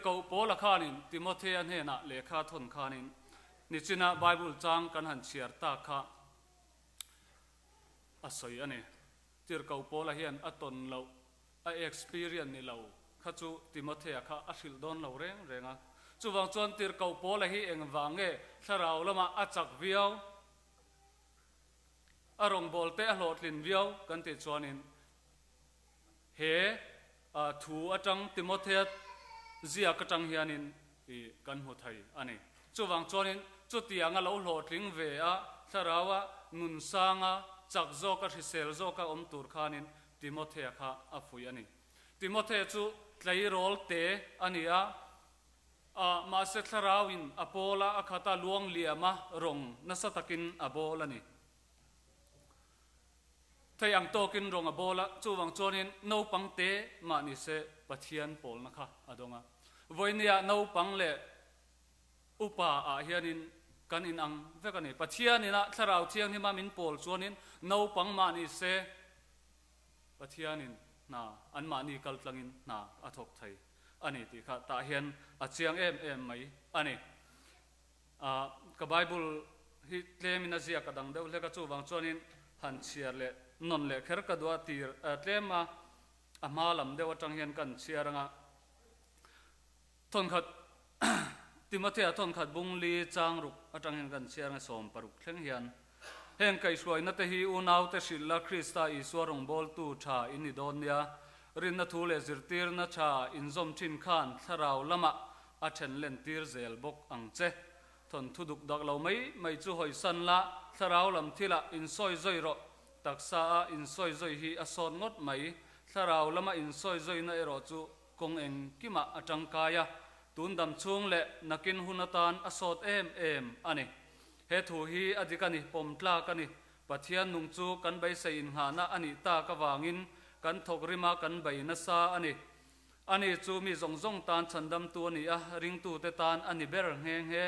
Tirhkoh Paula khanin Timothea hnenah lehkha thawn khanin nichina Bible chang kan han chhiar tak kha a sawi a ni. Tirhkoh Paula hian a tawn loh, a experience ni lo kha chu Timothea kha a hrilh dawn lo reng reng a. Chuvang chuan Tirhkoh Paula hi engvang nge thlarau lamah a chak viau? A rawngbâwl te a hlawhtlin viau kan tih chuanin he thu aṭang Timothea ziak aṭang hianin i kan hmu thei a ni. Chuvang chuanin chutianga lo hlawhtling ve a, thlaraua nun sanga chak zawka hrisel zawka awm tur khanin Timothea kha a fuih a ni. Timothea chu tleirawl te a ni a, A, mahse thlarauin a pawla a khata luang liama rawng nasa takin a bawl a ni. Thei ang tawkin rawng a bawl a, chuvang chuanin naupang te mah ni se Pathian pawlna kha a dawng a. Vawinia naupang leh upa ah hianin kan inang vek a ni. Pathian ina thlarau thianghlima min pawl chuanin naupang mah ni se Pathianin hna anmahni kaltlangin hna a thawk thei a ni tih kha tah hian a chiang em em mai a ni. Ah, ka Bible hi tlemin a ziak a dang deuh hlek a, chuvang chuanin han chhiar leh nawn leh kher ka duh a, tir tlem a, a hma lam deuh atang hian kan chhiar anga thawnkhat Timothea thawnkhat bung li chang ruk atang hian kan chhiar anga 16 thleng hian heng kaihhruaina te hi unaute hrilh la Krista Isua rawngbawltu tha in ni dawn nia. Rinna thu leh zirtirna tha inzawm thin khan thlarau lamah a then len tir zel bawk ang che. Thawnthu duk dak lo mai mai chu hawisan la, thlarau lam thilah insawi zawi rawh. Taksa a insawi zawi hi a sawt ngawt mai. Thlarau lama insawi zawina erawh chu kawng engkimah a tangkai a, tun dam chhung leh nakin hun atan a sawt em em a ni. He thu hi a dik a ni, pawm tlak a ni. Pathian nung chu kan beisei innghahna a nih tak avangin kan thawk rima kan bei nasa a ni. Ani chu mi zawng zawng tan chhandamtu a ni a, ringtute tan a ni ber nghe nghe.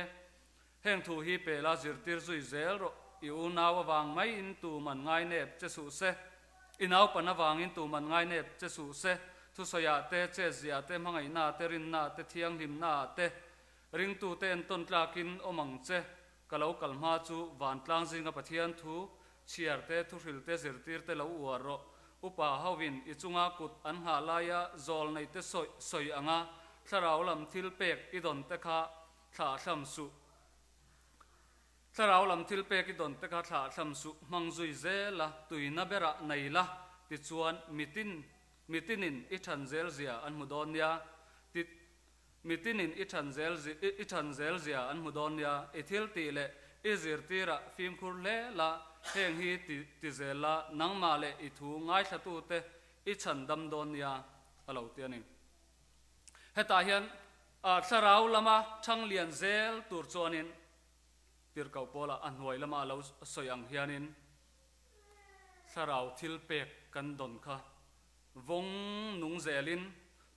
Heng thu hi pela zirtir zui zel rawh, i unau avang maiin tu man ngainep che suh se. I naupan avangin tu man ngainep che suh se. Thusawiah te, chetziah te, hmangaihna te, rinna te, thianghlimna te, ringtute entawn tlakin awm ang che. Ka lo kal hma chu vantlang zinga Pathian thu chhiar te, thuhril te, zirtir te lo uar rawh. Upa hovin i chunga kut an nghah laia zawl nei te sawi sawi anga thlarau lam thil pek i dawn te kha thlah thlam suh. Thlarau lam thil pek i dawn te kha thlah thlam suh hmang zui zel a, tuina berah nei la, tichuan mitin mitinin i than zel zia an hmu dawn nia. Ti. Mitinin i than zel i than zel zia an hmu dawn nia, i thil tih leh i zirtirah fimkhur hle la, heng hi ti ti zel la, nangmah leh i thu ngaithlatute i chhan dam dawn nia, a lo ti a ni. Hetah hian thlarau lama thang lian zel tur chuanin tirhkoh pawla a hnuai lama a lo sawi ang hianin thlarau thil pek kan dawn kha vawng nung zelin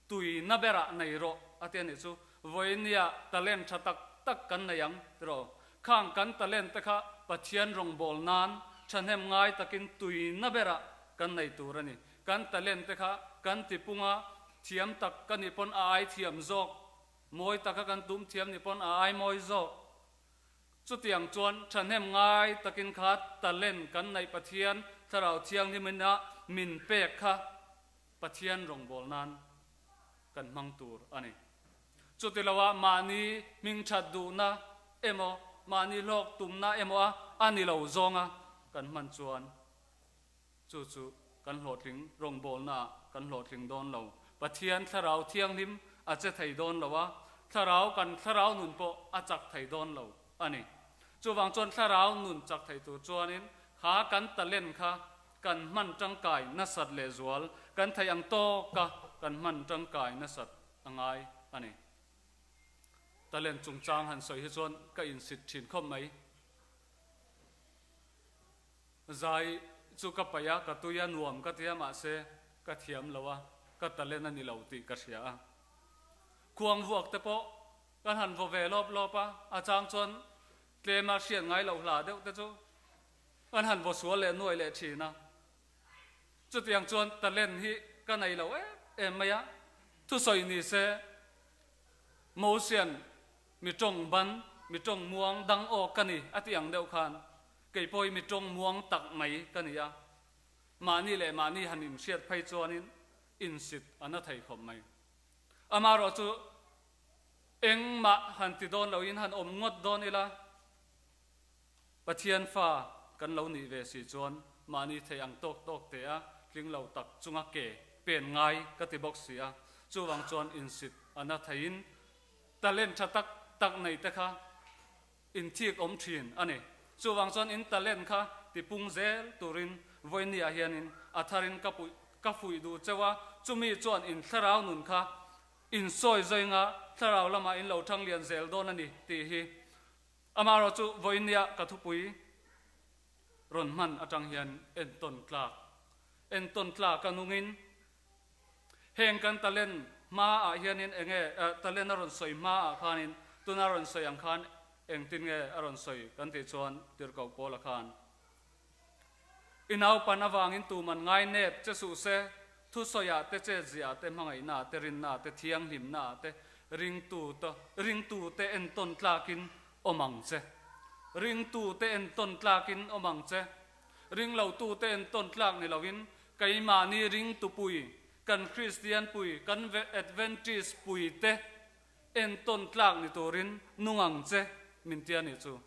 Tui na berah nei rawh a ti a nih chu. Vawinia talent tha tak tak kan nei ang ti rawh. Khang kan talent te kha Pathian rawngbâwl nan thahnem ngai takin tui na berah kan nei tur a ni. Kan talent te kha kan tipunga thiam tak ka nih pawn a ai thiam zawk, mawi taka kan tum thiam nih pawn a ai mawi zawk. Chutiang chuan thahnem ngai takin kha talent kan neih Pathian Thlarau Thianghlim ina min pek kha Pathian rawngbâwl nan kan hmang tur a ni. Chuti loah mahni hmingṭhat duhna emaw, mahni hlawk tumna emaw a a ni lo zawnga kan hman chuan chu chu kan hlawhtling rawngbâwlnaah kan hlawhtling dawn lo. Pathian Thlarau Thianghlim a che thei dawn lo a, thlarau kan thlarau nun pawh a chak thei dawn lo a ni. Chuvang chuan thlarau nun chak thei tur chuanin kha kan talent kha Kan hman tangkai nasat lehzual kan theih ang tawka kan hman tangkai nasat a ngai a ni. Talent chungchang han sawi hi chuan ka insit thin khawp mai. Zai chu ka paih a, ka tui a, nuam ka ti a, mahse ka thiam lo a, ka talent a ni lo tih ka hria a. Khuang vuak te pawh kan han vaw ve lawp lawp a, a chang chuan tlema hriat ngai loh hla deuh te chu Kan han vaw sual leh nuai leh thin a, chutiang chuan talent hi ka nei lo em em mai a, thusawi ni se Mosian mi tawng ban, mi tawng muang dang aw ka ni a ti ang deuh khan kei pawh hi mi tawng muang tak mai ka ni a. Mahni leh mahni han inhriat phei chuanin insit a na thei khawp mai. Amaherawh chu engmah han ti dawn loin han awm ngawt dawn ila, Pathian fa kan lo nih ve si chuan mahni thei ang tawk tawk te a tling lo tak chunga ke pen ngai ka ti bawk si a, chuvang chuan insit a na theiin talent tha tak tak nei te kha inthik awm thin a ni. Chuvang chuan in talent kha tipung zel turin vawinia hianin a tharin ka puih ka fuih duh cheu a, chumi chuan in thlarau nun kha insawi zainga thlarau lamah in lo thang lian zel dawn a ni tih hi Amaherawh chu vawinia ka thupui rawn hman atang hian entawn tlak entawn tlak a nungin heng kan talent hmaah hianin enge talent a rawn sawi hmaah khanin tuna rawn sawi ang khan engtin nge a rawn sawi kan tih chuan tirhkoh Paula khan I naupan avangin tuman ngai nep che suh se, thusawiah te, chetziah te, hmangaihnaah te, rinnaah te, thianghlimnaah te, ringtu te, ringtute entawn tlakin awm ang che. Ringtute entawn tlakin awm ang che. Ringlotute entawn tlak ni loin, keimahni ringtupui, kan Kristian pui, kan Adventist puite entawn tlak ni turin nung ang che, min ti a nih chu.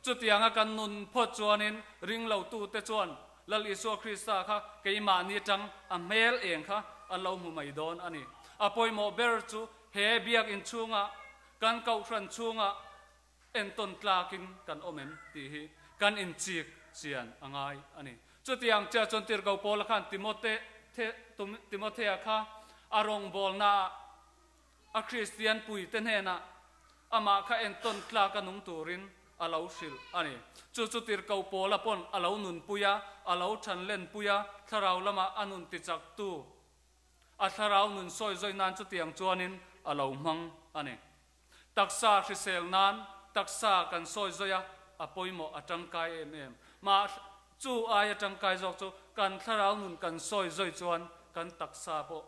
Chutianga kan nun phawt chuanin ringlotute chuan Lal Isua Krista kha keimahni atang a hmel eng kha an lo hmu mai dawn a ni. A pawimawh ber chu he biakinn chhunga kan kohhran chhunga entawn tlakin kan awm em tih hi kan inchik chian a ngai a ni. Chutiang chiah chuan Tirhkoh Paula khan Timothea kha a rawngbawlnaah A Kristian puite hnenah amah kha entawn tlak a nung turin a lo hrilh a ni. Chu chu tirhkoh Paula pawn a lo nunpui a, a lo than lenpui a, thlarau lama a nun tichaktu, a thlarau nun sawi zawi nan chutiang chuanin a lo hmang a ni. Taksa hrisel nan taksa kan sawi zawi a, a pawimawh a tangkai em em. Mah chu aia tangkai zawk chu kan thlarau nun kan sawi zawi chuan kan taksa pawh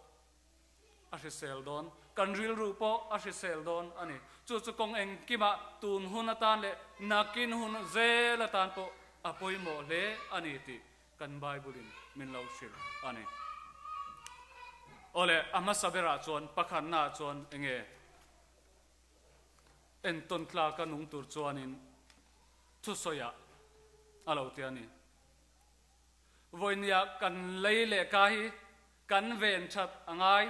a hrisel dawn, kan rilru pawh a hrisel dawn a ni. Chu chu kawng engkimah tun hun atan leh nakin hun zel atan pawh a pawimawh hle a ni tih kan Bible-in min lo hrilh a ni. Awle, a hmasa berah chuan pakhatnaah chuan enge entawn tlaka nung tur chuanin thusawiah a lo ti a ni. Vawinia kan lei leh ka hi Kan ven that a ngai.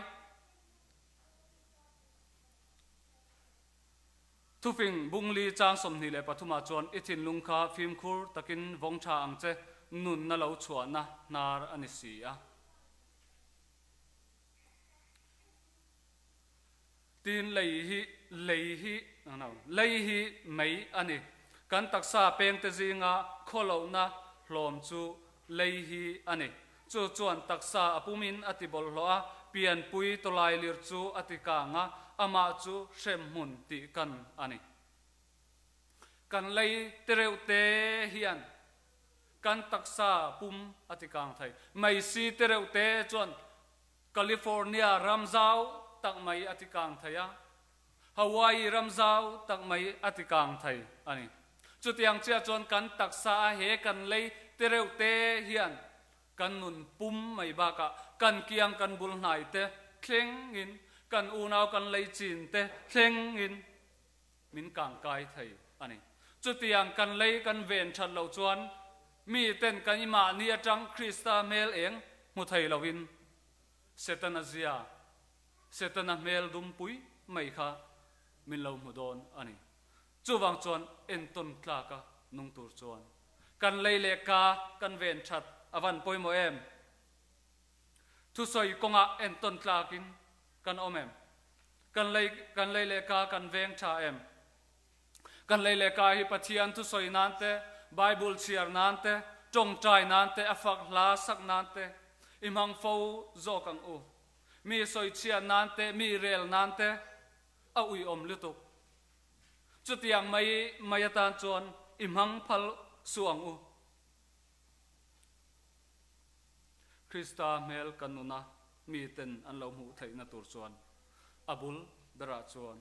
Thufing Bungli chang 23 ah chuan i thinlung kha fimkhur takin vawng tha ang che, nunna lo chhuahna hnar a ni si a. Tin lei hi lei hi no lei hi mei a ni. Kan taksa pengte zinga khawlohna hlawm chu lei hi a ni. Chu chuan taksa a pumin a ti bawlhhlawh a, pianpui tawlailir chu a ti kang a, amah chu hremhmun tih kan a ni. Kan lei tereuh te hian kan taksa pum a ti kang thei. Meisi tereuh te chuan California ram zau tak mai a ti kang thei a, Hawaii ram zau tak mai a ti kang thei a ni. Chutiang chiah chuan kan taksa a he kan lei tereuh te hian kan nun pum mai bakah kan kiang kan bul hnai te thlengin kan unau kan lei chin te thlengin min kang kai thei a ni. Chutiang kan lei kan ven that loh chuan mi ten kan i mahni atang Krista hmel eng hmu thei loin Setana zia, Setana hmel dum pui mai kha min lo hmu dawn a ni. Chuvang chuan entawn tlaka nung tur chuan kan lei leh ka kan ven that a van pawimawh em? Thusawi kawngah entawn tlakin kan awm em? Kan lei kan lei leh ka kan veng tha em? Kan lei leh ka hi Pathian thusawi nan te, Bible chhiar nan te, tawngtai nan te, a fak hla sak nan te i hmang fo zawk ang u. Mi sawi chhiat nan te, mi rel nan te a uiawm lutuk. Chutiang mai mai atan chuan i hmang phal suh ang u. Krista hmel kan nuna miten an lo hmuh theihna tur chuan a bul berah chuan.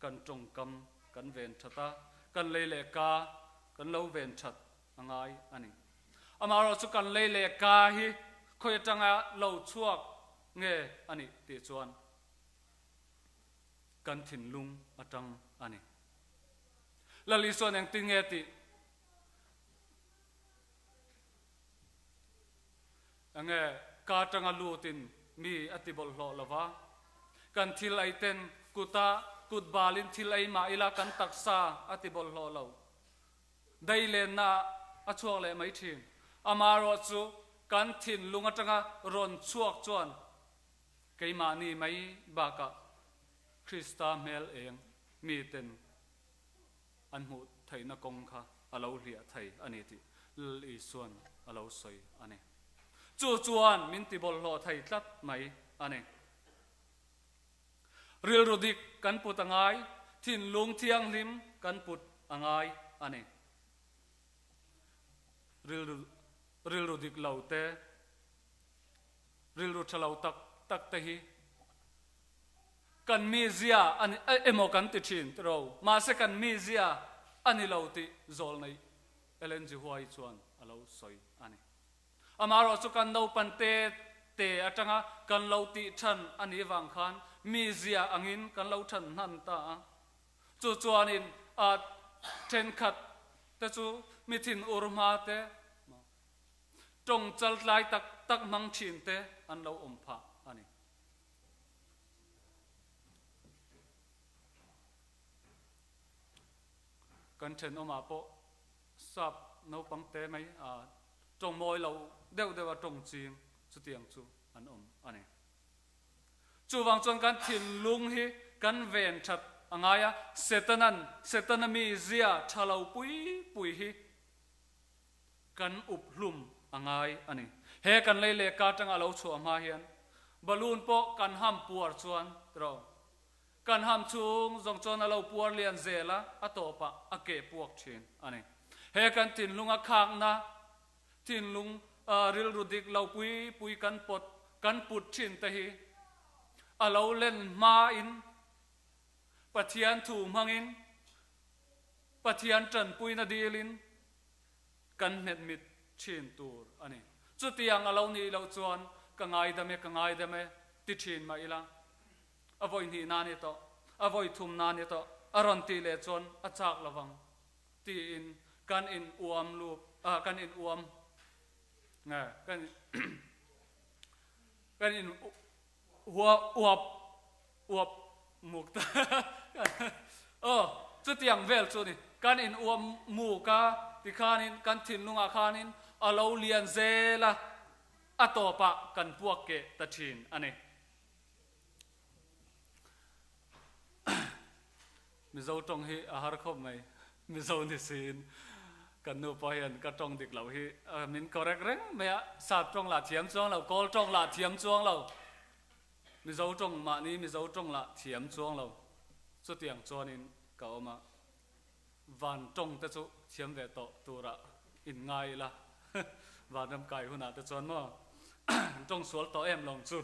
Kan tawngkam kan ven that a, kan lei leh ka kan lo ven that a ngai a ni. Amaherawhchu kan lei leh ka hi khawi atanga lo chhuak nge a nih tih chuan kan thinlung atang a ni. Lal Isuan engtin nge tih? Enge ka atanga lutin mi a ti bawlhhlawh lo va, kan thil ei ten kuta kut balin thil ei mah ila kan taksa a ti bawlhhlawh lo. Dei lenna ah a chhuak leh mai thin. Amaherawh chu kan thinlung atanga rawn chhuak chuan keimahni mai bakah Krista hmel eng miten an hmuh theihna kawng kha a lo hliah thei a ni tih Lal Isua'n a lo sawi a ni. Chu chuan min ti bawlhhlawh thei tlat mai a ni. Rilru dik kan put a ngai, thinlung thianghlim kan put a ngai a ni. Rilru rilru dik lo te, rilru tha lo tak tak te hi Kan mizia a ni emaw kan ti thin tiro, mahse kan mizia a ni lo tih zawlnei Ellen G. White chuan a lo sawi a ni. Amaherawh chu kan naupan te te atanga kan lo tih than a nih vang khan mizia angin kan lo than hnan ta a. Chu chuanin a thenkhat te chu mi thin ur hma te, tawng chaltlai tak tak hmang thin te an lo awm phah a ni. Kan thenawmah pawh sap naupang te mai a tawng mawi lo deuh deuh a tawng ching chutiang chu an awm a ni. Chuvang chuan kan thinlung hi kan ven that a ngai a, Setanan Setana mizia tha lo pui pui hi Kan up hlum a ngai a ni. He kan lei leh ka atanga a lo chhuah hma hian balloon pawh kan ham puar chuan tiraw? Kan ham chhung zawng chuan a lo puar lian zel a, a tawpah a keh puak thin a ni. He kan thinlung a khakna, thinlung rilru dik lo pui pui kan pawt, kan put thin te hi a lo len hmain Pathian thu hmangin, Pathian tanpuina dilin, Kan hmet mit thin tur a ni. Chutiang a lo nih loh chuan ka ngaidam e, ka ngaidam e ti thin mah ila, a vawi hnih na ni tawh, a vawi thum na ni tawh a rawn tih leh chuan a chak lovang tiin kan in uam lup, kan in uam nge kan kan in hua uap uap muk ta aw chutiang vel chu ni kan in uap muk a tikhanin kan thinlungah khanin a lo lian zel a a tawpah kan puak keh ta thin a ni. Mizo tawng hi a har khawp mai Mizo ni siin kan nupa hian ka tawng dik loh hi min correct reng mai a sap tawng lah thiam chuang lo kawl tawng lah thiam chuang lo. Mizo tawng mahni Mizo tawng lah thiam chuang lo. Chutiang chuanin ka awm a, van tawng te chu thiam ve tawh turah in ngai ila, vanram kai hunah te chuan maw tawng sual tawh em lawng chu.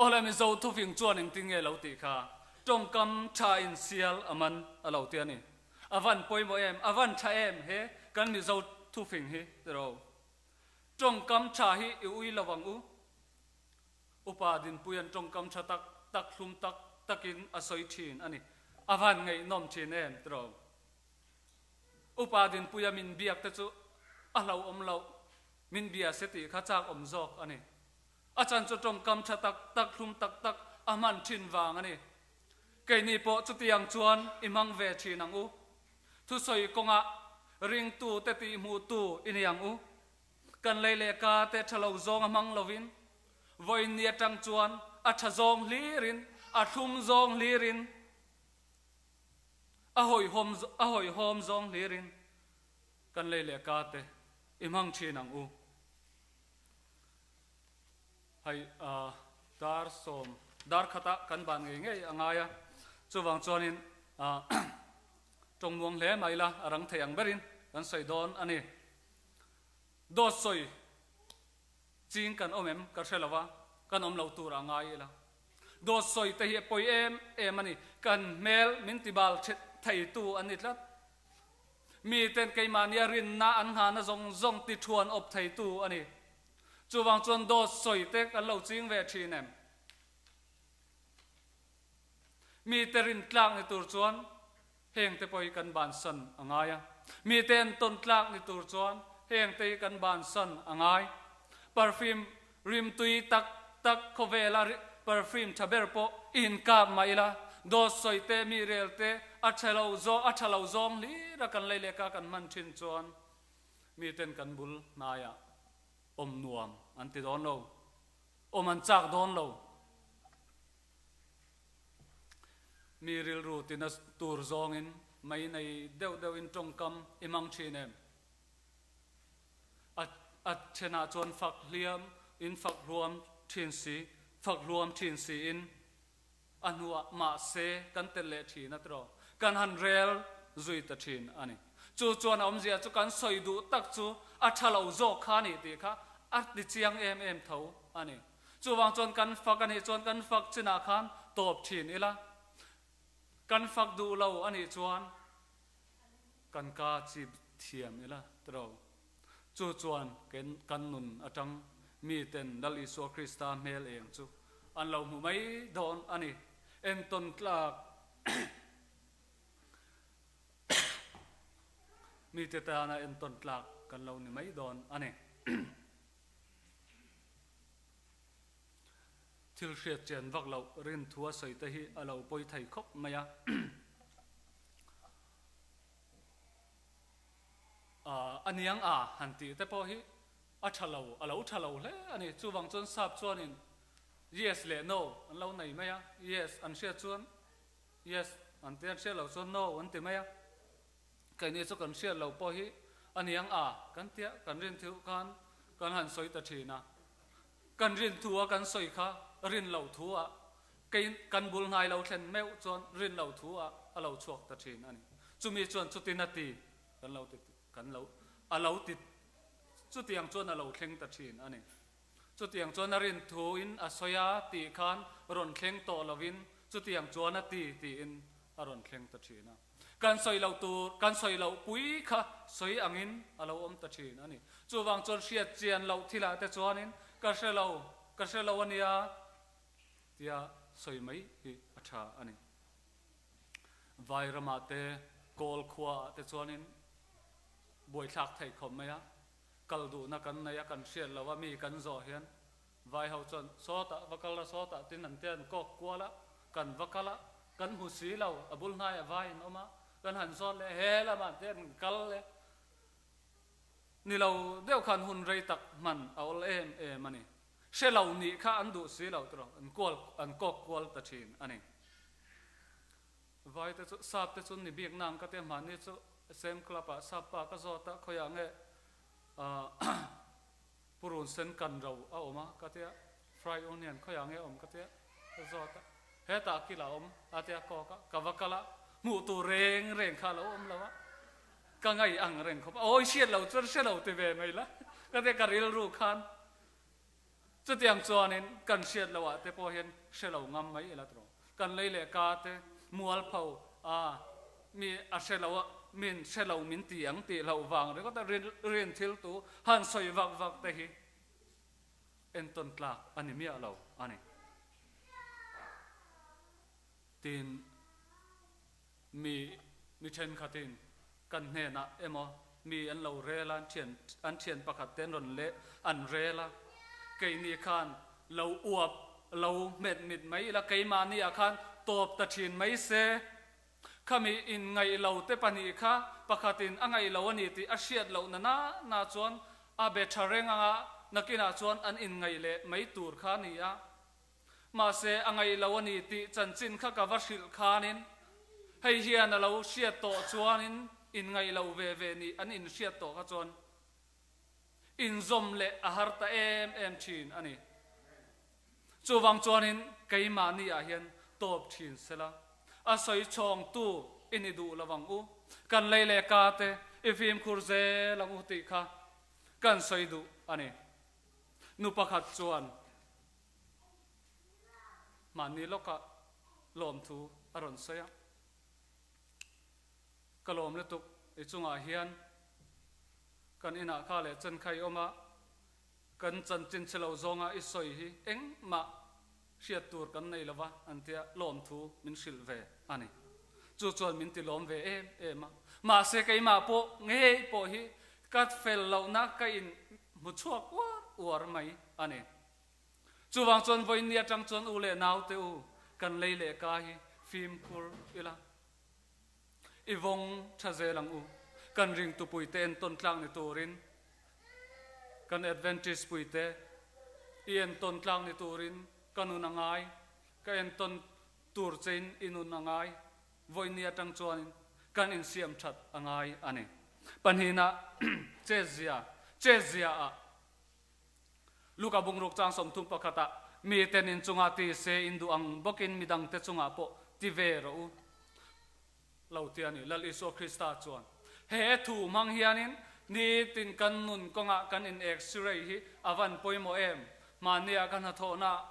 Awle Mizo thufing chuan engtin nge lo tih kha tawngkam tha in sial a man a lo ti a ni. A van pawimawh em, a van tha em he kan Mizo thufing hi tiraw. Tawngkam tha hi i ui lo ang u. Upa Dinpuia'n tawngkam tha tak tak hlum tak takin a sawi thin a ni. A van ngaihnawm thin em tiraw? Upa Dinpuia min biak te chu a hlauhawm loh, min bia se tih kha chak awm zawk a ni. A chan chu tawngkam tha tak tak hlum tak tak a hman thin vang a ni. Keini pawh chutiang chuan i hmang ve thin ang u. Thusawi kawngah ringtute tihhmuhtu i ni ang u. Kan lei leh ka te tha lo zawng a hmang lovin, vawiin ni atang chuan a tha zawng hlirin, a thlum zawng hlirin, a hawihhawm a hawihhawm zawng hlirin kan lei leh ka te i hmang thin ang u. Hei dar sawm dar khatah kan ban ngei ngei a ngai a, chuvang chuanin Tawng muang hle mai la, a rang thei ang berin kan sawi dawn a ni. Dawt sawi ching kan awm em ka hre lo va, kan awm lo tur a ngai ila. Dawt sawi te hi a pawi em em a ni. Kan hmel min tibal theitu an ni tlat. Miten keimahnia rinna an nghahna zawng zawng ti thuan awp theitu a ni. Chuvang chuan dawt sawi te kan lo ching ve thin em? Mite rin tlak ni tur chuan heng te pawh hi kan bansan a ngai a. Mite an tawn tlak ni tur chuan heng te hi kan bansan a ngai. Perfume rimtui tak tak khawvela perfume tha ber pawh i inkap mah ila, dawt sawi te, mi rel te, a tha lo zawng a tha lo zawng hlir a kan lei leh ka kan hman thin chuan miten kan bul hnaiah awm nuam an ti dawn lo. Awm an chak dawn lo. Mi rilru tina tur zawngin mai nei deuh deuhin tawngkam i hmang thin em? A a thenah chuan fak hliam in fak hluam thin si, fak hluam thin siin a hnuah mahse kan tel leh thin a tiraw? Kan han rel zui ta thin a ni. Chu chuan a awmzia chu kan sawi duh tak chu a tha lo zawk kha a nih tih kha a ti chiang em em tho a ni. Chuvang chuan kan fak a nih chuan kan fak chinah khan tawp thin ila, kan fak duh lo a nih chuan kan ka chip thiam ila tiraw. Chu chuan kan nun atang miten Lal Isua Krista hmel eng chu an lo hmu mai dawn a ni. Entawn tlak mite tana entawn tlak kan lo ni mai dawn a ni. Thil hriat chian vak loh rin thu a sawi te hi a lo pawi thei khawp mai a. A niang a han tih te pawh hi a tha lo, a lo tha lo hle a ni. Chuvang chuan sap chuanin yes leh no an lo nei mai a, yes an hriat chuan yes an ti a, an hriat loh chuan no an ti mai a. Keini chu kan hriat loh pawh hi a niang a kan tia kan rin thu khan kan han sawi ta thin a. Kan rin thu a kan sawi kha rin loh thu ah kei kan bul hnai lo thlen meuh chuan rin loh thu ah a lo chhuak ta thin a ni. Chumi chuan chutin a ti kan lo ti kan lo a lo ti chutiang chuan a lo thleng ta thin a ni. Chutiang chuan a rin thu in a sawi a tih khan rawn thleng tawh lovin chutiang chuan a ti tiin a rawn thleng ta thin a. Kan sawi loh tur, kan sawi loh pui kha sawi angin a lo awm ta thin a ni. Chuvang chuan hriat chian loh thilah te chuanin ka hre lo, ka hre lo a nia tia sawi mai hi a tha a ni. Vai ramah te, kawl khuaah te chuanin buaithlak theih khawp mai a, kal duhna kan nei a, kan hriat loh a, mi kan zawh hian Vai ho chuan sawtah va kal a, sawtah tin an te an kawk kual a, kan va kal a, kan hmu si lo, a bul hnaiah vai an awm a, kan han zawt leh he lamah te an kal le. Ni lo deuh khan hun rei tak hman a awl em em a ni. Hre lo nih kha an duh si lo tiraw, an kual an kawk kual ta thin a ni. Vai te chu sap te chu ni bik nang ka tia hmanni chu SM club ah sap pa ka zawt a, khawiah nge ah Purun sen kan ro a awm a ka tia, fry onion khawiah nge a awm ka tia, ka zawt a, hetah kil a awm a tia kawk a, ka va kal a, hmuh tur reng reng kha a lo awm lo a, ka ngaih ang reng khawp a, awi hriat lo chuan hre lo ti ve mai la ka tia ka rilru khan chutiang chuanin kan hriat loh ah te pawh hian hre lo ngam mai ila tawh, kan lei leh ka te mualpho a Mi a hre lo a, min hre lo min ti ang tih loh vang ringawt a rin thil tu han sawi vak vak te hi entawn tlak a ni miah lo a ni. Tin, mi mi thenkhatin kan hnenah emaw mi an lo rel a, an thian an thian pakhat te an rawn leh an rel a, keini khan lo uap lo hmet mit mai ila keimahni ah khan tawp ta thin mai se. Khami inngaih lo te kha pakhatin a ngaih lo a ni tih a hriat loh na na na chuan a be tha reng anga nakinah chuan an inngaih leh mai tur kha a ni a. Mahse a ngaih lo a ni tih chanchin kha ka va hrilh khanin hei hian a lo hriat tawh chuanin inngaih lo ve ve nih an inhriat tawh kha chuan inzawm leh a har ta em em thin a ni. Chuvang chuanin keimahni ah hian tawp thin sela, a sawi chhawngtu i ni duh lo ang u, kan lei leh ka te i fimkhur zel ang u tih kha kan sawi duh a ni. Nu pakhat chuan. Mahni lawkah lawmthu a rawn sawi a. Ka lawm lutuk i chungah hian kan inah kha leh chen kha i awm a, kan chanchin che lo zawnga i sawi hi engmah hriat tur kan nei lova an tia lawmthu min hrilh ve a ni. Chu chuan min ti lawm ve em em a. Mahse keimah pawh ngei pawh hi ka fel lohna ka in hmu chhuak uar uar mai a ni. Chuvang chuan vawiin ni atang chuan u leh naute u kan lei leh ka hi fimkhur ila. I vawng tha zel ang u. Kan ringtupuite entawn tlak ni turin, kan Adventist puite i entawn tlak ni turin ka nun a ngai, ka entawn tur chein i nun a ngai. Vawiin ni atang chuanin kan insiam that a ngai a ni. Pahnihna, Chetzia, Chetzia ah Luka bungruk chang 31 ah, Miten in chungah ti se in duh ang bawkin midangte chungah pawh ti ve rawh u lo ti a ni. Lal Isua Krista chuan he thu hmang hianin nitin kan nun kawngah kan in x-ray hi a van pawimawh em? Hmannia ka hnathawhna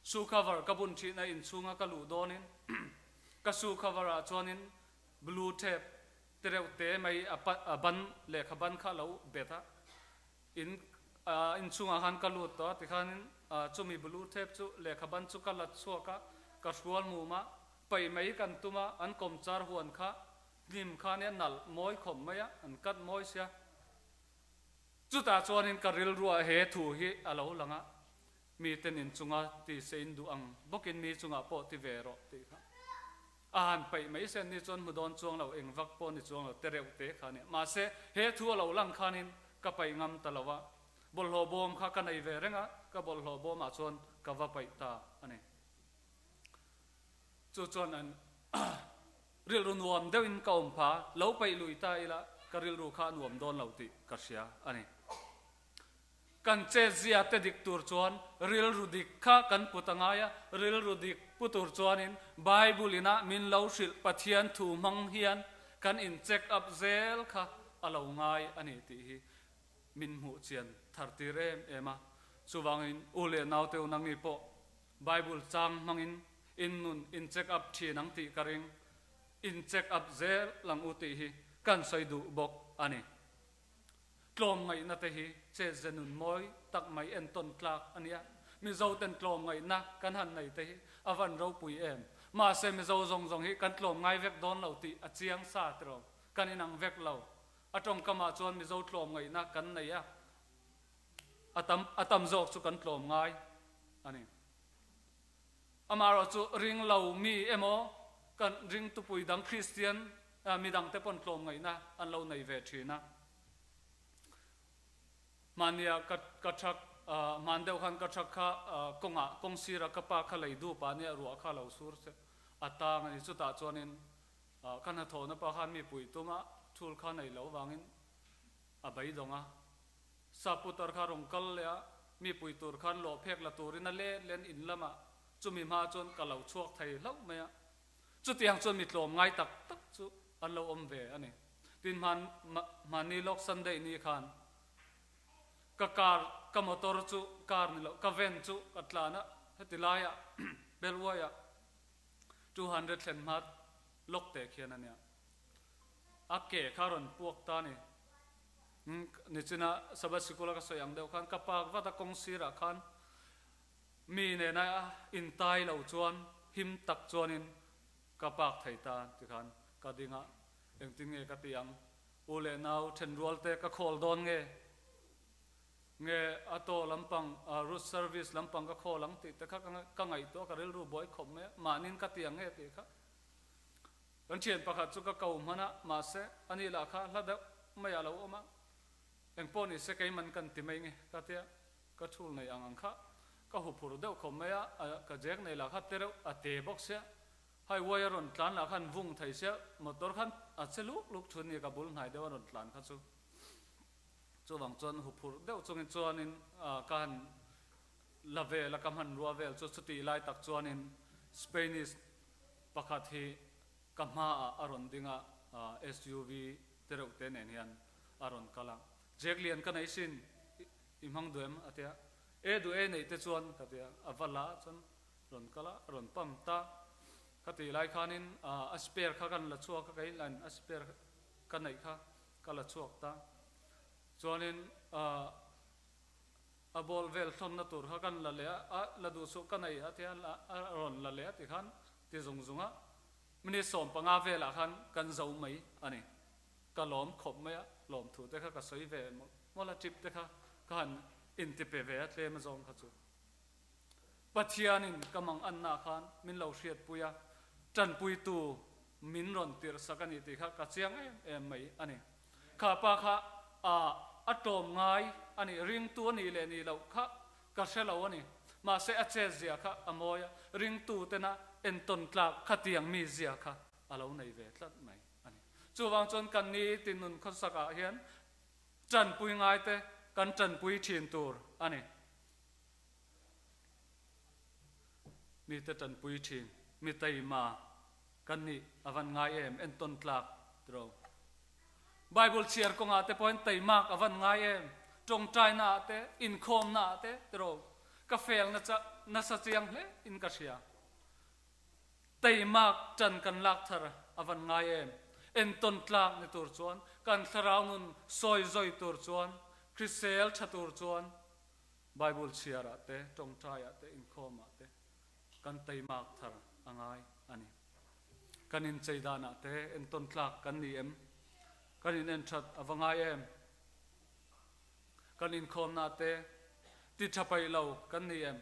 shoe cover ka bun thihna inchhunga ka luh dawnin ka shoe cover ah chuanin blue tape te reuh te mai a ban lehkha ban kha a lo bet a. In inchhungah khan ka lut tawh a, tikhanin chumi blue tape chu lehkha ban chu ka la chhuak a, ka hrual mum a, paih mai kan tum a, an kawmchar huan kha hnim kha nia nalh mawi khawp mai a, an cut mawi sia. Chutah chuanin ka rilruah he thu hi a lo lang a, miten inchunga ti se in duh ang bawkin mi chungah pawh ti ve rawh tih kha. A han paih mai se ni chuan hmu dawn chuang lo, eng vak pawh ni chuang lo, te reuh te kha a nia. Mahse, he thu a lo lang khanin ka paih ngam ta lo a, bawlhhlawh bawm kha ka nei ve reng a, ka bawlhhlawh bawmah chuan ka va paih ta a ni. Chu chuan an rilru nuam deuhin ka awm pha, lo paih lui ta ila ka rilru kha a nuam dawn lo tih ka hria a ni. Kan chetzia te dik tur chuan rilru dik kha kan put a ngai a, rilru dik pu tur chuanin Bible ina min lo hrilh Pathian thu hmang hian kan in check up zel kha a lo ngai a ni tih hi min hmuh chian thar tir em em a. Chuvangin u leh naute u nangi pawh Bible chang hmangin in nun in check up thin ang tih ka ring, in check up zel lang u tih hi kan sawi duh bawk a ni. Tlawmngaihna te hi chetze nun mawi tak mai entawn tlak a nia. Mizo ten tlawmngaihna kan han nei te hi a van ropui em. Mahse Mizo zawng zawng hi kan tlawmngai vek dawn lo tih a chiang sa tiraw. Kan inang vek lo. A tawngkamah chuan Mizo tlawmngaihna kan nei a, a tam a tam zawk chu kan tlawmngai a ni. Amaherawhchu ring lo mi emaw kan ring tupui dang Kristian Midangte pawn tlawmngaihna an lo nei ve thin a. Hmania ka ka truck hman deuh khan ka truck kha kawngah kawng sira ka pa kha lei dup ah nia ruah kha lo sur che a tang a ni. Chutah chuanin ka hnathawhna pa khan mi puih tum a thul kha nei lo vangin a beidawng a. Sap putar kha rawn kal leh a, mi puih tur khan lawh phek la turin a let len in lamah chumi hma chuan ka lo chhuak thei hlauh mai a. Chutiang chuan mi tlawm ngai tak tak chu an lo awm ve a ni. Tin hman hmanni lawk Sunday ni khan ka car ka motor chu car ni loh ka van chu ka tlan a, heti laiah Belwaiah 200 thlen hma lawk teh khian a nia. A ke kha rawn puak ta a ni. Nichina Sabbath sikula ka sawi ang deuh khan ka park vat a kawng sirah khan Mi nena intai lo chuan him tak chuanin ka pak thei ta tikhan ka ding a, engtin nge ka ti ang? U leh nau thenrual te ka khawl dawn nge? Nge auto lampang route service lampang ka khawl ang tih te kha ka ngaihtuah ka rilru buai khawp mai a, mahnin ka ti ang nge tih kha. Kan thian pakhat chu ka ko hman a, mahse ani lah kha hla deuh mai ah lo awm a, engpawh ni se keiman kan ti mai nge ka tia. Ka thul nei ang ang kha ka hu phur deuh khawp mai a, ka jek nei lah kha te reuh a te bawk sia, highway a rawn tlan lah khan vung thei sia, motor khan a che luk luk thun ni ka bul hnai deuh a rawn tlan kha chu. Chuvang chuan hu phur deuh chungin chuanin ka han la vel a, ka hmanrua vel chu chutih lai tak chuanin Spanish pakhat hi ka hmaah a rawn ding a, SUV te reuh te nen hian a rawn kal a, Jek lian ka nei sin, I hmang duh em? a ti a. E duh e neih te chuan ka ti a, a va la chuan Rawn kal a, rawn pump ta. Ka tih lai khanin a spare kha kan la chhuak a, kei lain a spare ka neih kha ka la chhuak ta. Chuanin a ball vel thlawnna tur kha kan la leh a, a la duh suh ka nei a tia a rawn la leh a ti khan ti zung zung a. Minute 15 velah khan kan zo mai a ni. Ka lawm khawp mai a, lawmthu te kha ka sawi ve mawlh a, tip te kha ka han inti pe ve a tlem azawng kha chu. Pathianin ka mang anna khan min lo hriatpui a, tanpuitu min rawn tirh sak a ni tih kha ka chiang em em mai a ni. Kha pa kha a a tlawm ngai a ni, ringtu a nih leh nih loh kha ka hre lo a ni. Mahse a chet zia kha a mawi a, ringtu tena entawn tlak khatiang mi zia kha a lo nei ve tlat mai a ni. Chuvang chuan kan ni tinun khawsakah hian tanpui ngaite kan tanpui thin tur a ni. Mite tanpui thin, mi taima kan nih a van ngai em, entawn tlak tiro. Bible chhiar kawngah te pawhin taimak a van ngai em, tawngtaina ah te, inkhawmna ah te tiro. Ka fel nasa chiang hle in ka hria. Taimak tan kan lak thar a van ngai em, entawn tlak ni tur chuan, kan thlarau nun sawi zawi tur chuan, hrisel tha tur chuan, Bible chhiarah te, tawngtaiah te, inkhawmah te kan teimak thar a ngai a ni. Kan inchei danah te entawn tlak kan ni em? Kan inenthat a va ngai em? Kan inkhawmnah te ti tha paih lo kan ni em?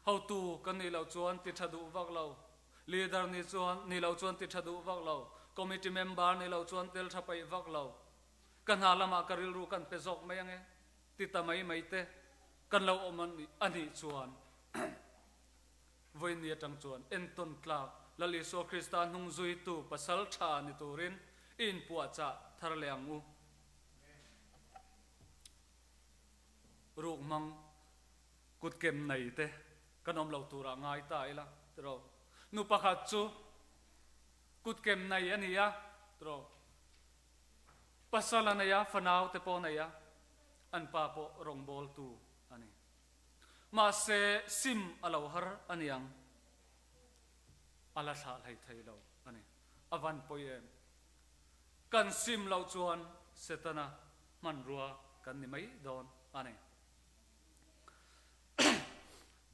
Hotu kan nih loh chuan ti tha duh vak lo, leader nih chuan nih loh chuan ti tha duh vak lo, committee member nih loh chuan tel tha paih vak lo, Ka hna lamah ka rilru kan pe zawk mai ange ti ta mai mai te kan lo awm a nih chuan vawiin ni atang chuan entawn tlak Lal Isua Krista hnung zuitu pasal tha ni turin i inpuahchah thar leh ang u. Ruk hmang kutkem nei te kan awm lo turah ngai ta ila tiraw. Nu pakhat chu kutkem nei a ni a tiraw. Pasal a nei a, fanau te pawh a nei a, an pa pawh rawngbawltu a ni. Mahse, sim a lo har a niang, a la thlah hlei thei lo a ni. A van pawi em? Kan sim loh chuan Setana hmanrua kan ni mai dawn a ni.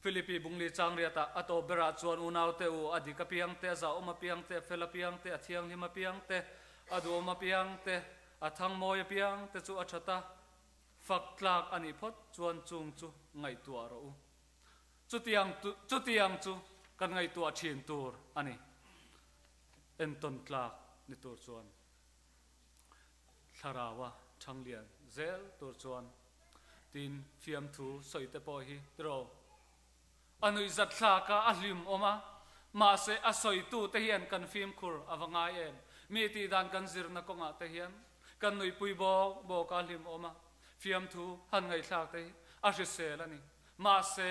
Philippi bungli chang riatah a tawp berah chuan unaute u, a dik apiang te, a zahawm apiang te, a fel apiang te, a thianghlim apiang te, a duhawm apiang te, a thangmawi apiang te chu a that a, fak tlak a nih phawt chuan chung chu ngaihtuah rawh u. Chutiang chutiang chu kan ngaihtuah thin tur a ni. Entawn tlak ni tur chuan Thlaraua thanglian zel tur chuan tin fiamthu sawi te pawh hi tiraw a nuihzat thlak a, a hlim awm a, mahse a sawitu te hian kan fimkhur a va ngai em? Mi tihdan kan zirna kawngah te hian kan nuihpui bawk bawk a hlim awm a, fiamthu han ngaihthlak te hi a hrisel a ni. Mahse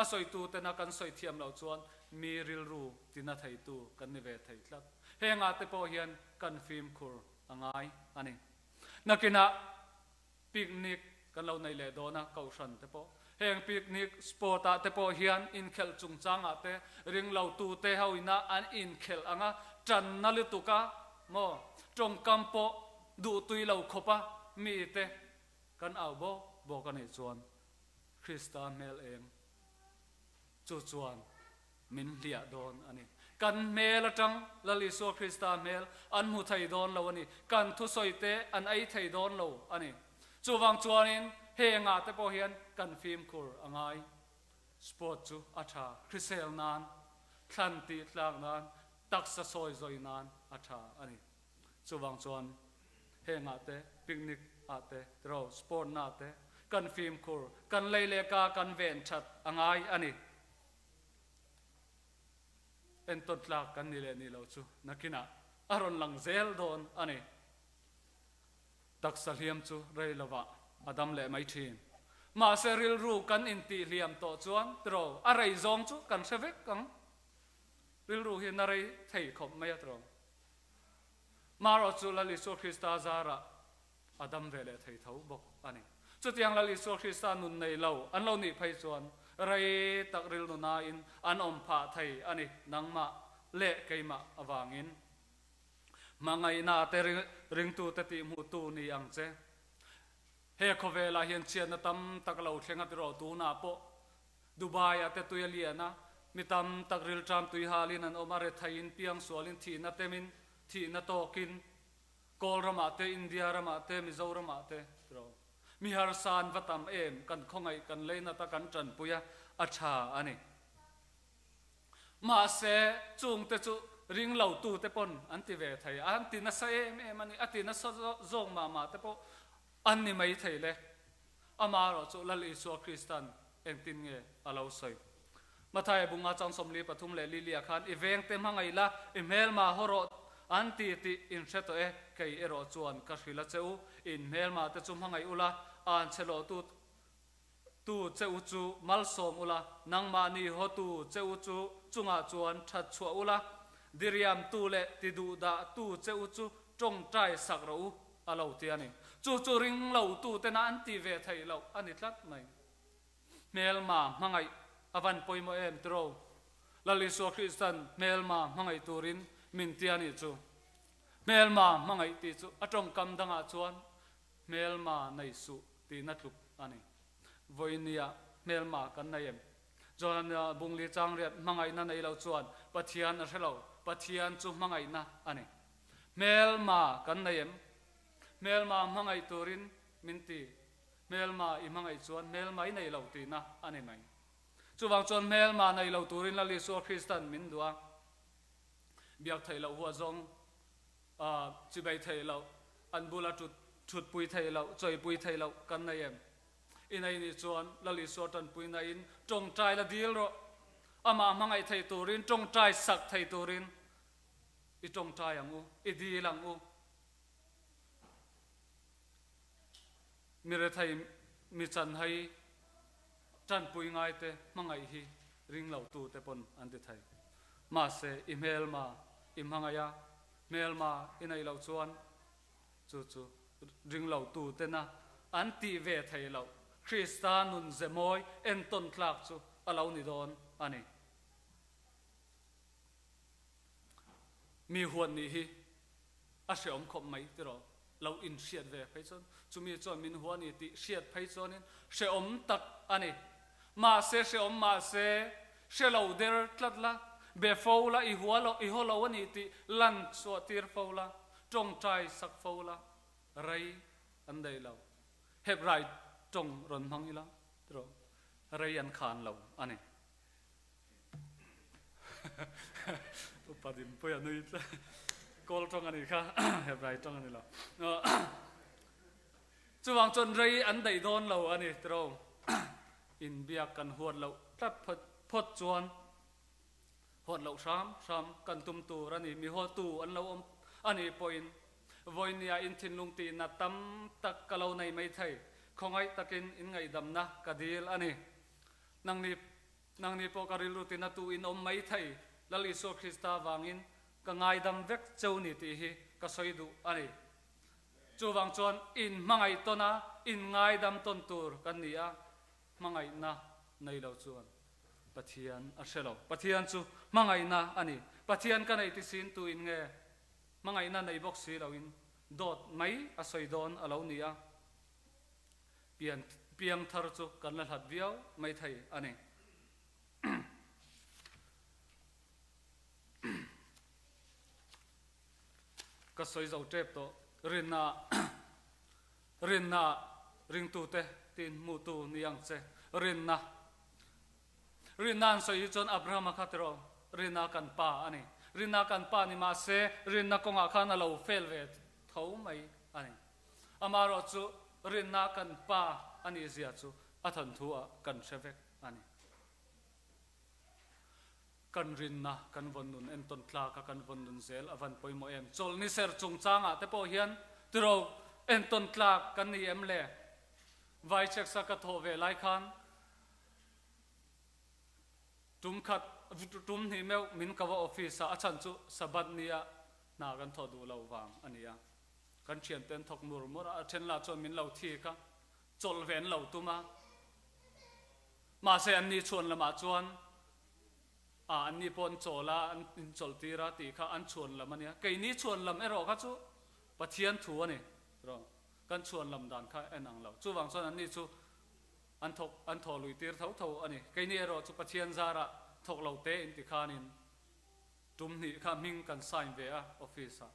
a sawitu tena kan sawi thiam loh chuan mi rilru tina theitu kan ni ve thei tlat. Hengah te pawh hian kan fimkhur a ngai a ni. Nakinah picnic kan lo nei leh dawn a, kohhran te pawh. Heng picnic spot ah te pawh hian inkhelh chungchangah te ringlo tu te ho ina an inkhelh ang a, tanna lutuk a maw, tawngkam pawh duhtui lo khawp a mi te kan au bawk bawk a nih chuan Krista hmel eng chu chuan min hliah dawn a ni. Kan hmel atang Lal Isua Krista hmel an hmu thei dawn lo a ni. Kan thusawi te an ei thei dawn lo a ni. Chuvang chuanin hengah te pawh hian kan fimkhur a ngai. Sport chu a tha, hrisel nan, thlan tih tlak nan, taksa sawi zawi nan a tha a ni. Chuvang chuan hengah te, picnic ah te, tiraw, sport na te kan fimkhur, kan lei leh ka kan ven that a ngai a ni. Entawn tlak kan ni leh ni lo chu nakinah a rawn lang zel dawn a ni. Taksa hliam chu rei lovah a dam leh mai thin. Mahse rilru kan intih hliam tawh chuan tiraw a rei zawng chu kan hre vek ang. Rilru hi na rei thei khawp mai a tiraw. Marawh chu Lal Isua Krista zarah a dam ve leh thei tho bawk a ni. Chutiang Lal Isua Krista nun nei lo an lo nih phei chuan Rei tak rilru nain an awm phah thei a ni, nangmah leh keimah avangin. Hmangaihna te ringtute tihhmuhtu ni ang che. He khawvelah hian chhiatna tam tak lo thleng a tiraw tunah pawh Dubai ah te tui a lian a, mi tam tak rilṭam tui halin an awm a, retheiin piangsualin thihna temin thihna tawkin Kawl ramah te, India ramah te, Mizoramah te tiraw mi harsa an va tam em, kan khawngaih kan leinat a kan ṭanpui a, a ṭha a ni. Mahse, chungte chu ring lo tute pawn an ti ve thei a, an ti nasa em em a ni, a ti nasa zawk mah mah te pawh an ni mai thei le. Amaherawh chu Lal Isua Kristan engtin nge a lo sawi? Mathaia bunga chang 43 leh Lilia khan i vengte hmangaih la, i hmelma haw rawh an ti tih in hre tawh e, kei erawh chuan ka hrilh a che u, in hmelma te chu hmangaih ula, an che lawh tu Tu che u chu malsawm ula, nangmahni hawtu che u chu chungah chuan that chhuah ula, diriam tu leh ti duh dah tu che u chu tawngtai sak rawh u, a lo ti a ni. Chu chu ring lo tu tena an ti ve theih loh a ni tlat mai. Hmelma hmangaih a van pawimawh em tiro? Lal Isua Kristan hmelma hmangaih turin min ti a nih chu. Hmelma hmangaih tih chu a tawngkam dangah chuan hmelma nei suh tihna tluk a ni. Vawinia hmelma kan nei em? Johana bungli changriat hmangaihna nei lo chuan Pathian a hre lo, Pathian chu hmangaihna a ni. Hmelma kan nei em? Hmelma hmangaih turin min ti. Hmelma i hmangaih chuan hmelma i nei lo tihna a ni mai. Chuvang chuan hmelma nei lo turin Lal Isua Kristan min duh a, biak theih loh huah zawng chibei theih loh, an bula ṭut ṭhutpui theih loh, chawipui theih loh kan nei em? I nei nih chuan Lal Isua ṭanpuina in ṭawngṭai la dil rawh. Amah hmangaih thei turin, ṭawngṭai sak thei turin i ṭawngṭai ang u, i dil ang u. Mi rethei, mi chanhai ṭanpui ngaite hmangaih hi ring lo tute pawn an ti thei. Mahse, i hmelma i hmangaih a, hmelma i neih loh chuan chu chu ring lo tutena an tih ve thei loh Krista nun ze mawi entawn tlak chu a lo ni dawn a ni. Mi huat nih hi a hreawm khawp mai tiraw? Lo inhriat ve phei chuan chumi chuan min hua ni tih hriat phei chuanin hreawm tak a ni. Mahse hreawm mahse hre lo der tlat la, be fo la, i hua lo, i haw lo a ni tih lan chhuah tir fo la, tawngtai sak fo la, rei an daih lo. Hebrai tawng rawn hmang ila tiraw, rei an khan lo a ni. Upa Dinpuia nui tlat. Kawl tawng a nih kha, Hebrai tawng a ni lo. Chuvang chuan rei an daih dawn lo a ni tiraw. Inbiak kan huat loh tlat phawt chuan huat loh hram hram kan tum tur a ni. Mi hawtu an lo awm a nih pawhin vawinia in thinlung tihna tam tak ka lo nei mai thei. Khawngaih takin inngaihdamna ka dil a ni. Nangni Nangni pawh ka rilru tina tu in awm mai thei, Lal Isua Krista vangin ka ngaidam vek cheu ni tih hi ka sawi duh a ni. Chuvang chuan in hmangaih tawn a, in ngaidam tawn tur kan ni a, hmangaihna nei lo chuan Pathian a hre lo. Pathian chu hmangaihna a ni. Pathian ka neih ti sin tu in nge hmangaihna nei bawk si lo in dawt mai a sawi dawn a lo ni a. Pian piang thar chu kan la hlat viau mai thei a ni. Ka sawi zo tep tawh. Rinna rinna ringtute tin hmutu ni ang che. Rinna rinna an sawi hi chuan Abrahama kha tiraw rinna kan pa a ni. Rinna kan pa ni mahse rinna kawngah khan a lo fail ve tho mai a ni. Amaherawh chu rinna kan pa a nih zia chu a thanthu ah kan hre vek a ni. Kan rinna kan vawn nun entawn tlak a kan vawn nun zel a van pawimawh em? Chawlhni ser chungchang ah te pawh hian tiro entawn tlak kan ni em le? Vai chheksa ka thawh ve lai khan tum khat tum hnih meuh min ka va office ah a chhan chu Sabbath ni ah hna kan thawh duh lo vang a ni a. Kan thiante an thawk mur mur a, a then lah chuan min lo thik a, chawlh ve an lo tum a. Mahse anni chhuan lamah chuan a anni pawh an chawl a, an inchawlh tir a tih kha an chhuan lam a nia. Keini chhuan lam erawh kha chu Pathian thu a ni. Kan chhuan lam dan kha en ang lo. Chuvang chuan anni chu an thawk an thaw lui tir tho tho a ni. Keini erawh chu Pathian zarah thawk lo te inti khanin tum hnih kha hming kan sign ve a office ah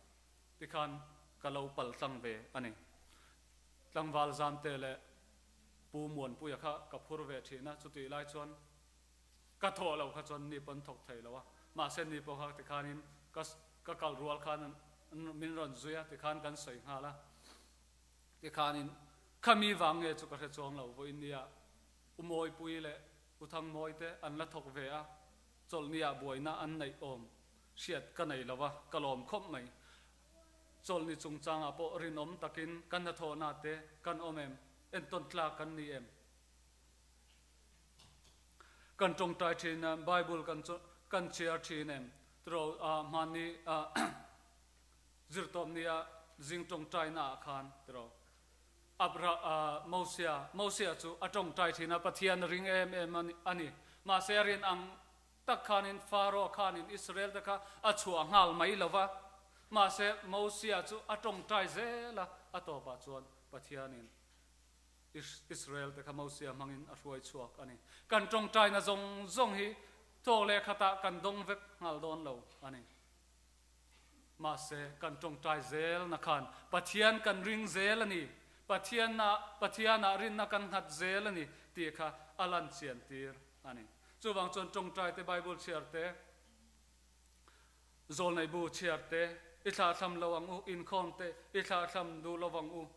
tikhan ka lo pal tlang ve a ni. Tlangval Zamte leh Pu Muanpuia kha ka phur ve thin a, chutih lai chuan ka thawh lo kha chuan ni pawn thawk thei lo a, mahse ni pawh kha tikhanin ka ka kal rual khan min rawn zui a tikhan kan sawi nghal a, tikhanin khami vang nge chu ka hre chuang lo vawiin nia U Mawipui leh U Thangmawi te an la thawk ve a, chawlhni ah buaina an neih awm hriat ka nei lo a, ka lawm khawp mai. Chawlhni chungchangah pawh rinawm takin kan hnathawhna te kan awm em? Entawn tlak kan ni em? Kan tawngtai thin em? Bible kan kan chhiar thin em? Tiraw hmanni zirtawpnia zing tawngtaina ah khan tiraw Abra Mosia Mosia chu a tawngtai thin a, Pathian a ring em em a ni. Mahse a rin ang tak khanin Pharaoh khanin Israel te kha a chhuah nghal mai lo va. Mahse Mosia chu a tawngtai zel a, a tawpah chuan Pathianin Israel te kha Mosia hmangin a hruai chhuak a ni. Kan tawngtaina zawng zawng hi tawk leh khatah kan dawng vek nghal dawn lo a ni. Mahse, kan tawngtai zel na khan Pathian kan ring zel a ni, Pathianna Pathianah rinna kan nghat zel a ni tih kha a lan chian tir a ni. Chuvang chuan tawngtai te, Bible chhiar te, zawlnei bu chhiar te, i thlahthlam lo ang u, inkhawm te i thlahthlam duh lo vang u,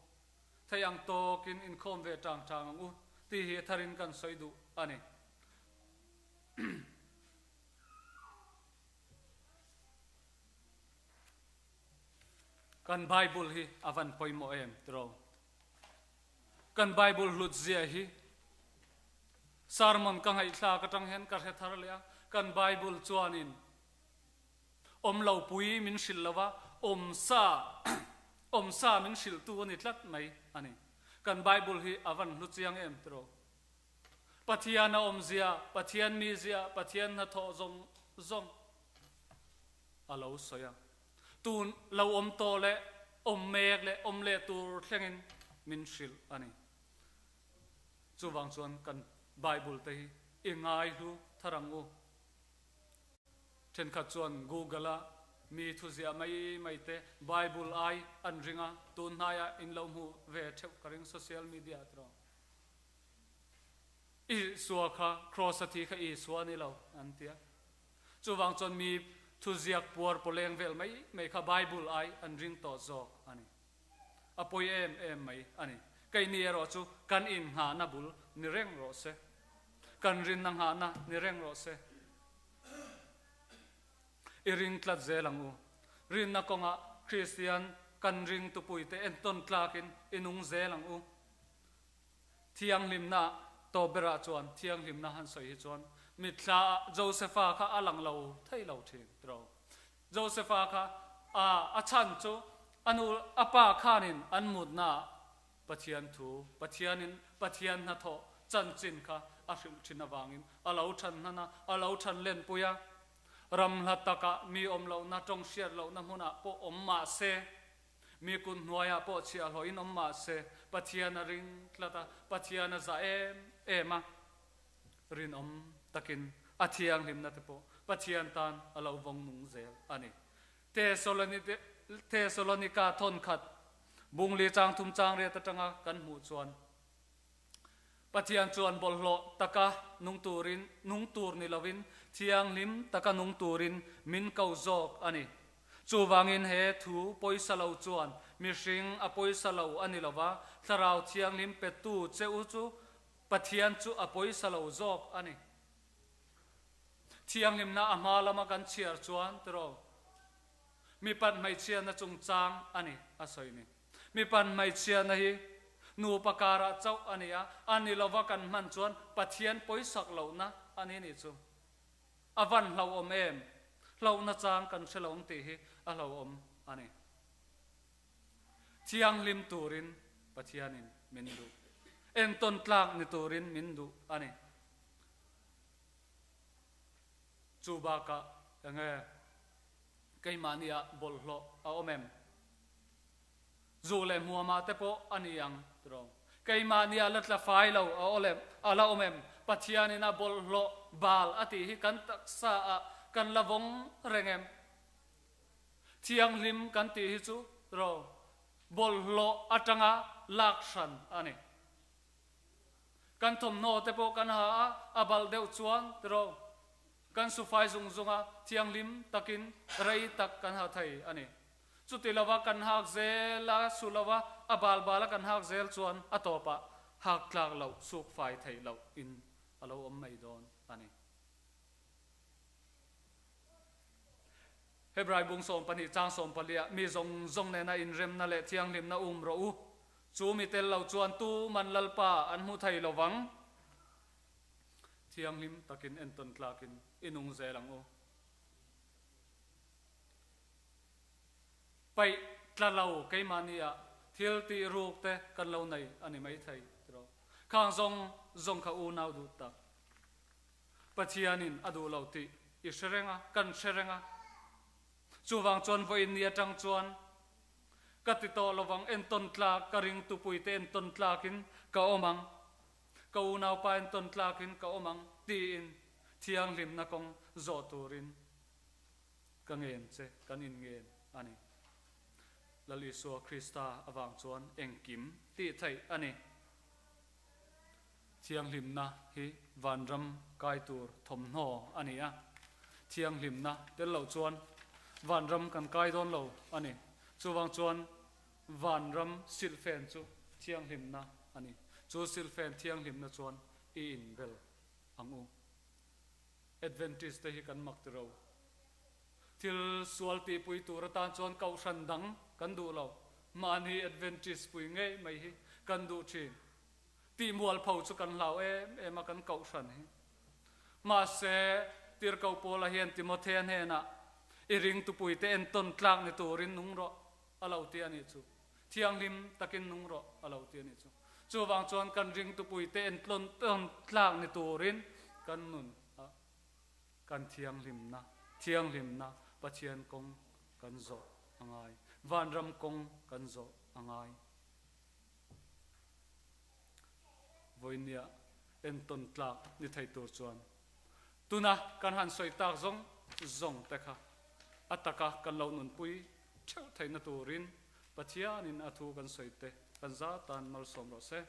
thei ang tawkin inkhawm ve tang tang ang u tih hi a tharin kan sawi duh a ni. Kan Bible hi a van pawimawh em tiraw? Kan Bible hlut zia hi sermon ka ngaihthlak atang hian ka hre thar leh a, kan Bible chuanin awm lo pui min hrilh lo va, awm sa awm sa min hrilhtu a ni tlat mai a ni. Kan Bible hi a van hlu chiang em tiraw? Pathian a awmzia, Pathian mizia, Pathian hnathawh zawng zawng a lo sawi a. Tun lo awm tawh leh awm mek leh awm leh tur thlengin min hrilh a ni. Chuvang chuan kan Bible te hi i ngaihlu thar ang u. Thenkhat chuan Google-a mi thuziah mai mai te Bible ai an ring a, tun hnaiah in lo hmuh ve theuh ka ring social media ah tiraw. Isua kha Kraws a thi kha Isua a ni lo an ti a. Chuvang chuan mi thuziak puar pawleng vel mai mai kha Bible ai an ring tawh zawk a ni. A pawi em em mai a ni. Keini erawh chu kan innghahna bul ni reng rawh se. Kan rinna nghahna ni reng rawh se. I ring tlat zel ang u. Rinna kawngah Kristian kan ring tupuite entawn tlakin i nung zel ang u. Thianghlimna tawp berah chuan thianghlimna han sawi hi chuan mitthla ah Josepha kha a lang lo thei lo thin tiraw. Josepha kha a a chhan chu a nu a pa khanin an mutna ah Pathian thu Pathianin Pathian hnathawh chanchin kha a hrilh thin avangin a lo than hnan a, a lo than lenpui a. Ram hla takah mi awm lohna tawng hriat lohna hmunah pawh awm mah se Mi kut hnuaiah pawh chhiahhlawhin awm mah se, Pathian a ring tlat a, Pathian a zah em em a, rinawm takin a thianghlimna te pawh Pathian tan a lo vawng nung zel a ni. Thesalonika thawnkhat bungli chang thum chang riat atanga kan hmuh chuan, Pathian chuan bawlhhlawh taka nung turin, nung tur ni lovin, thianghlim taka nung turin min ko zawk a ni. Chuvangin he thu pawisa lo chuan mihring a pawisa lo a ni lova, Thlarau Thianghlim petu che u chu Pathian chu a pawisa lo zawk a ni. Thianghlimna a hma lama kan chhiar chuan tiraw, mipat hmeichhiatna chungchang a ni a sawi ni. Mipan hmeichhiatna hi nupa karah chauh a ni a, a ni lova kan hman chuan Pathian pawisak lohna a ni nih chu. A van hlauhawm em? Hlauhna chang kan hre lo ang tih hi a hlauhawm a ni. Thianghlim turin Pathianin min duh. Entawn tlak ni turin min duh a ni. Chu bakah enge keimahniah bawlhhlawh a awm em? Zu leh hmuamah te pawh a ni ang tiraw? Keimahniah la tla fai lo a awl em? A la awm em? Pathianin a bawlhhlawh bal a tih hi kan taksa ah kan la vawng reng em? Thianghlim kan tih hi chu tiraw? Bawlhhlawh atanga lak hran a ni. Kan thawmhnaw te pawh kan ha a, a balh deuh chuan tiraw? Kan sufai zung zung a, thianghlim takin rei tak kan ha thei a ni. Chuti lova kan hak zel a, su lova a bal bal a kan hak zel chuan a tawpah hak tlak loh, suk fai theih loh in a lo awm mai dawn a ni. Hebrai bung 12 chang 14 ah mi zawng zawng nena inremna leh thianghlimna um rawh u, chu mi tel lo chuan tu man Lalpa an hmu thei lo vang. Thianghlim takin entawn tlakin i nung zel ang u. Paih tla lo keimahni ah thil tih ruk te kan lo nei a ni maithei tiraw. Khang zawng zawng kha unau duh tak. Pathianin a duh lo tih i hre reng a, kan hre reng a. Chuvang chuan vawiin ni atang chuan ka ti tawh lovang entawn tlak ka ringtupuite entawn tlakin ka awm ang. Ka unaupa entawn tlakin ka awm ang tiin thianghlimna kawng zawh turin ka ngen che, kan inngen a ni. Lal Isua Krista avang chuan engkim tih theih a ni. Thianghlimna hi vanram kai tur thawmhnaw a ni a, thianghlimna tel loh chuan vanram kan kai dawn lo a ni. Chuvang chuan vanram silhfen chu thianghlimna a ni. Chu silhfen thianghlimna chuan i inbel ang u. Adventist te hi kan mak ti ro. Thil sual tihpui tur atan chuan kohhran dang kan duh lo. Mahni Adventist pui ngei mai hi kan duh thin. Tih mualpho chu kan hlau em em a kan kohhran hi. Mahse, Tirhkoh Paula hian Timothea hnenah, I ringtupuite entawn tlak ni turin nung rawh, a lo ti a nih chu. Thianghlim takin nung rawh, a lo ti a nih chu. Chuvang chuan kan ringtupuite entawn tlak ni turin kan nun a kan thianghlimna, thianghlimna Pathian kawng kan zawh a ngai. Vanram kawng kan zawh a ngai. Vawinia entawn tlak ni thei tur chuan tuna kan han sawi tak zawng zawng te kha a taka kan lo nunpui theuh theihna turin Pathianin a thu kan sawi te kan za tan malsawm rawh se.